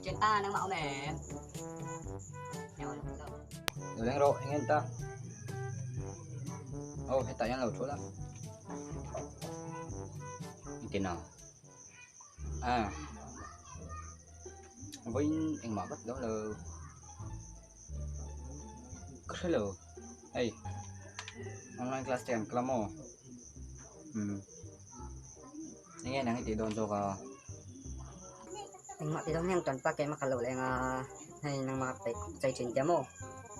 Thianpa nangmah awm em? Lo leng rawh, eng en ta? Oh, hetah hian lo thu la. Engtin a? Ah. Vawiin engmah vak dawn lo. Ka hre lo. Hei, online class te kan kal a maw? Umm. Enge nang i tih dawn zawk a? Engmah ti dawn hian tan pa keimah ka lo leng a, hei nangmah pheikhawk chei thin tia maw?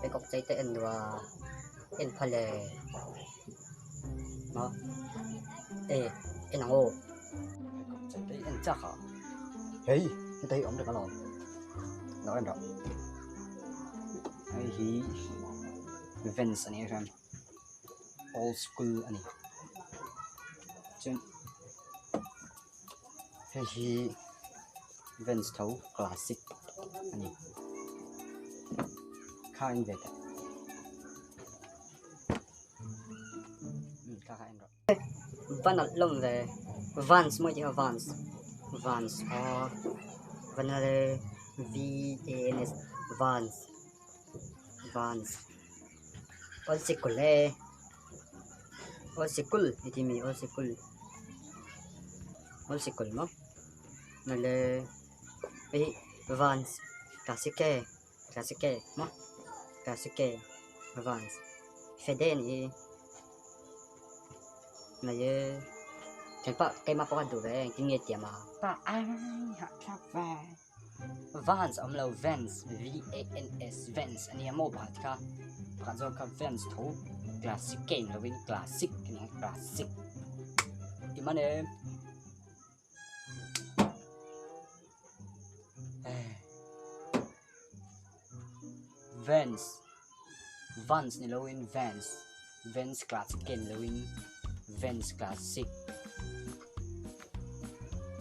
Pheikhawk chei te en duh a, en phal e. Maw? E, en ang aw. Pheikhawk chei te i en chak a? Hei, heta hi awm reng alawm. Lo en rawh. Hei hi Vans a nih hian old school a ni. Chuan hei hi Vans tho classic a ni. Kha en ve teh. Kha kha en rawh. Va nalh lawm ve. Vans mawi tih kha Vans. Vans aw vanale V A N S Vans Vans awl sikul e awl sikul i ti mi awl sikul awl sikul maw nale hei Vans classic e classic e maw classic e Vans fede a nih hi. Nai e thianpa keimah pawh kha duh ve e engtin nge tiam a. Pa ai hahthlak ve. Vans awm lo Vans V A N S Vans a nia maw pakhat kha pakhat zawk kha Vans tho classic game lovin classic a nia classic i man em. Vans Vans ni loin Vans Vans classic ke ni loin Vans classic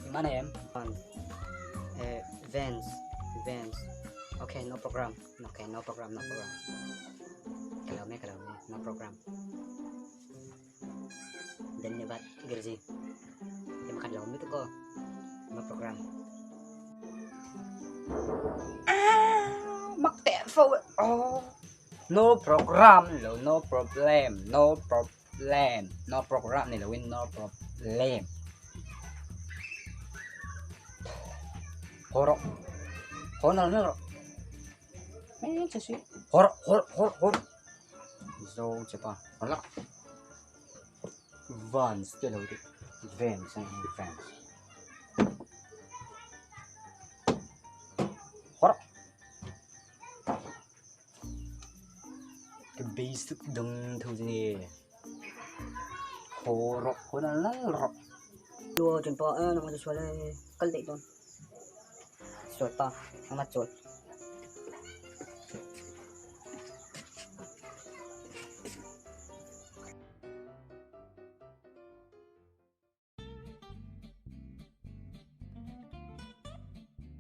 i man em? Vans eh Vans Vans okay no program okay no program no program ka lo me ka lo me no program Dhanyavad Guruji Em khat lo lutuk aw no program. Mak teh fo e aw. No program lo no problem no problem no program ni loin no problem. Haw rawh haw nal nal rawh. Haw rawh haw rawh haw rawh haw rawh. Zawng che pa haw la. Vans te lo tih Vans a ni Vans. Haw rawh. Ka basic dang tho chu nge. Haw rawh haw nal nal rawh. Chua chen pa e nangmah chu sual e kal daih dawn. Sual pa nangmah chuan.